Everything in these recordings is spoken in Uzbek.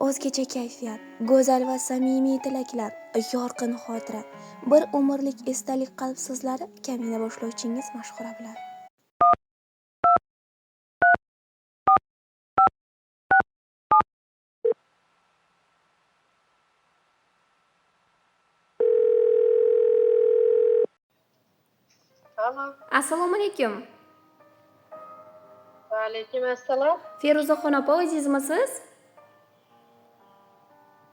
O'zgacha kayfiyat, go'zal va samimiy tilaklar, yorqin xotira, bir umrlik esdalik qalb so'zlari kamina boshlovchingiz Mashhura bilan. Alo. Assalomu alaykum. Va alaykum assalom. Feruzaxon opa, o'zingizmisiz?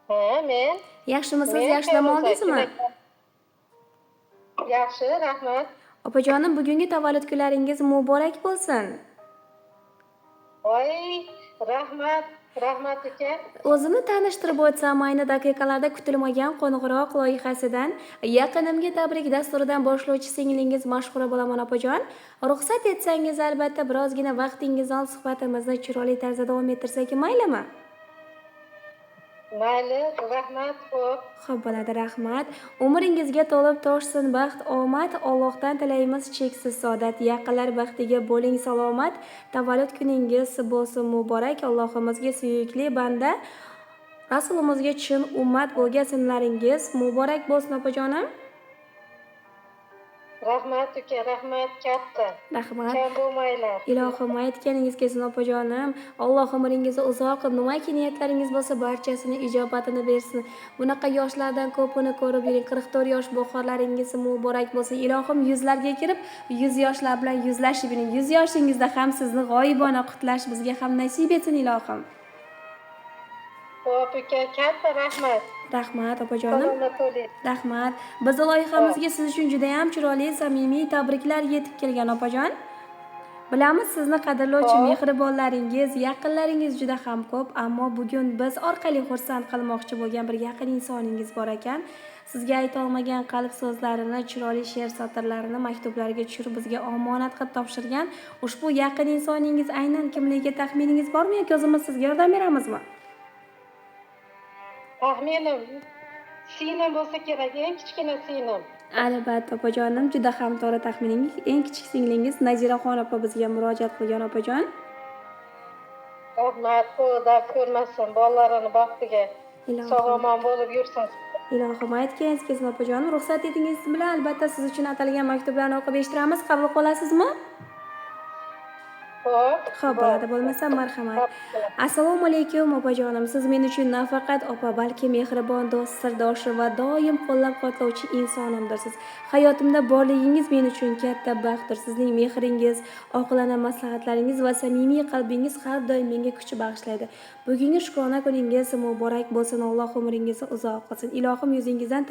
Ha, men. Yaxshimisiz? Men Yaxshi dam Feruza, oldingizmi? kim ekan? Yaxshi, rahmat. Opajonim, bugungi tavallud kunlaringiz muborak bo'lsin. Voy, rahmat, rahmat uka. O'zimni tanishtirib o'tsam, ayni daqiqalarda kutilmagan qo'ng'iroq loyihasidan yaqinimga tabrik dasturidan boshlovchi singlingiz Mashhura bo'laman, opajon. Ruxsat etsangiz, albatta birozgina vaqtingizni olib suhbatimizni chiroyli tarzda davom ettirsak, maylimi? Mayli, rahmat, xo'p. Xo'p bo'ladi, rahmat. Umringizga to'lib toshsin baxt, omad. Allohdan tilaymiz cheksiz saodat. Yaqinlar baxtiga bo'ling salomat. Tavallud kuningiz bo'lsin muborak. Allohimizga suyukli banda, Rasulimizga chin ummat bo'lgan sinlaringiz muborak bo'lsin, opajonim. Rahmat uka, rahmat katta. Rahmat. Kam bo'lmanglar. Ilohim, aytganingiz kelsin, opajonim. Alloh umringizni uzoq qilib, nimaki niyatlaringiz bo'lsa, barchasini ijobatini bersin. Bunaqa yoshlardan ko'pini ko'rib yuring. 44 yosh bahorlaringiz muborak bo'lsin. Ilohim, yuzlarga kirib, 100 yoshlar bilan yuzlashib yuring. 100 yoshingizda ham sizni g'oyibona qutlash bizga ham nasib etsin, ilohim. Xo'p uka, katta rahmat. Rahmat, opajonim. Salomat bo'ling. Rahmat. Bizni loyihamizga siz uchun juda ham chiroyli, samimiy tabriklar yetib kelgan, opajon. Bilamiz, sizni qadrlovchi mehribonlaringiz, yaqinlaringiz juda ham ko'p, ammo bugun biz orqali xursand qilmoqchi bo'lgan bir yaqin insoningiz bor ekan. Sizga ayta olmagan qalb so'zlarini, chiroyli she'r satrlarini maktublarga tushirib bizga omonat qilib topshirgan ushbu yaqin insoningiz aynan kimligiga taxminingiz bormi yoki o'zimiz sizga yordam beramizmi? Taxminim singlim bo'lsa kerak, eng kichkina singlim. Albatta, opajonim, juda ham to'g'ri taxminingiz. Eng kichik singlingiz Naziraxon opa bizga murojaat qilgan, opajon. Rahmat, qo'li dard ko'rmasin, bolalarini baxtiga. Ilohim. Sog' omon bo'lib yursin. Ilohim, aytganingiz kelsin, opajonim. Ruxsat etingiz bilan albatta siz uchun atalgan maktublarni o'qib eshittiramiz. Qabul qilasizmi? Xo'p. Xo'p, bo'ladi, bo'lmasa marhamat. Assalomu alaykum, opajonim. Siz men uchun nafaqat opa, balki mehribon do'st, sirdoshim va doim qo'llab-quvvatlovchi insonimdirsiz. Hayotimda borligingiz men uchun katta baxtdir. Sizning mehringiz, oqilona maslahatlaringiz va samimiy qalbingiz har doim menga kuch bag'ishlaydi. Bugungi shukrona kuningiz muborak bo'lsin. Alloh umringizni uzoq qilsin. Ilohim, yuzingizdan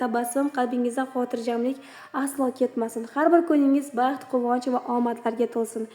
tabassum, qalbingizdan xotirjamlik aslo ketmasin. Har bir kuningiz baxt, quvonch va omadlarga to'lsin.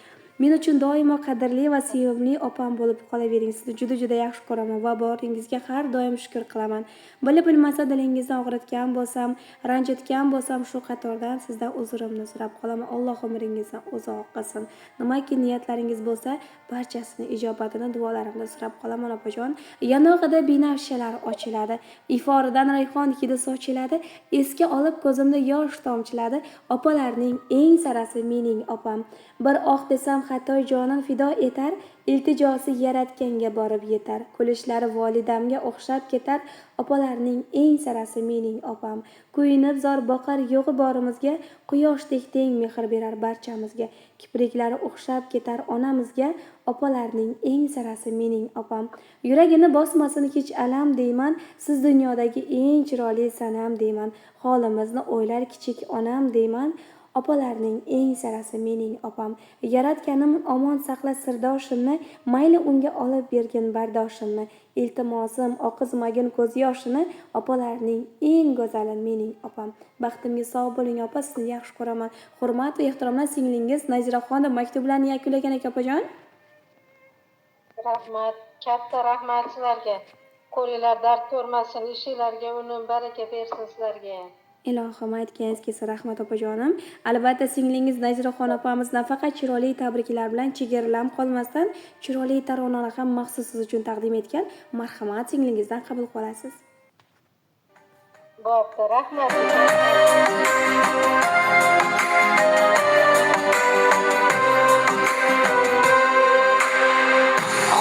Men uchun doimo qadrli va sevimli opam bo'lib qolavering. Sizni juda-juda yaxshi ko'raman va boringizga har doim shukr qilaman. Bilib bilmasa dilingizni og'ritgan bo'lsam, ranjitgan bo'lsam, shu qatordan sizdan uzrimni so'rab qolaman. Alloh umringizni uzoq qilsin. Nimaki niyatlaringiz bo'lsa, barchasini ijobatini duolarimda so'rab qolaman, opajon. Yanog'ida binafshalar ochiladi, iforidan rayhon hidi sochiladi, esga olib ko'zimda yosh tomchiladi. Opalarning eng sarasi mening opam. Bir oq desam xato jonin fido etar, iltijosi yaratganga borib yetar. Kulishlari volidamga o'xshab ketar, opalarning eng sarasi mening opam. Kuyinib zor boqar yo'g'i borimizga, quyoshdek teng mehr berar barchamizga. Kipriklari o'xshab ketar onamizga, opalarning eng sarasi mening opam. Yuragini bosmasin hech alam deyman, siz dunyodagi eng chiroyli sanam deyman. Holimizni o'ylar kichik onam deyman. Opalarning eng sarasi mening opam. Yaratganim omon saqla sirdoshimni, mayli unga olib bergin bardoshimni. Iltimosim oqizmagin ko'z yoshini, opalarning eng go'zali mening opam. Baxtimga sog' bo'ling opa, sizni yaxshi ko'raman. Hurmat va ehtiromlar singlingiz Naziraxon deb maktublarni yakunlagan ekan, opajon. Rahmat, katta rahmat sizlarga. Qo'linglar dard ko'rmasin, ishinglarga unum baraka bersin sizlarga. Ilohim, aytganingiz kelsin, rahmat, opajonim. Albatta singlingiz Naziraxon opamiz nafaqat chiroyli tabriklar bilan chegaralanib qolmasdan, chiroyli taronani ham maxsus siz uchun taqdim etgan. Marhamat, singlingizdan qabul qilasiz. Bo'pti, rahmat.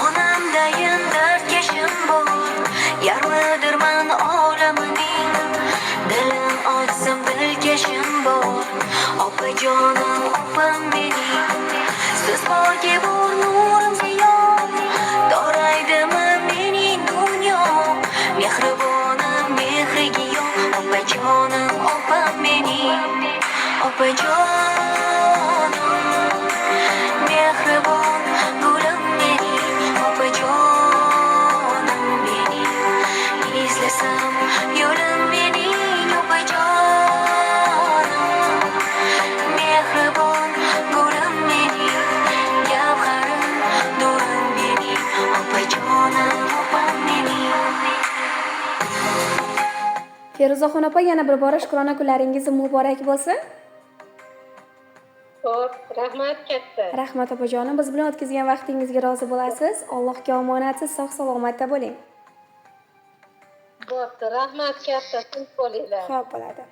Onamdayın dardkashim bor. Opajonim, mehribon gulim mening, opajonim mening. Izlasam yo'lim mening, opajonim, mehribon gulim mening, gavharim, nurim mening, opajonim, opam mening. Feruzaxon opa, yana bir bora shukrona kunlaringiz muborak bo'lsin. Xo'p, rahmat katta. Rahmat, opajonim, biz bilan o'tkazgan vaqtingizga rozi bo'lasiz. Allohga omonatsiz, sog' salomatda bo'ling. Bo'pti, rahmat katta, tinch bo'linglar. Xo'p, bo'ladi.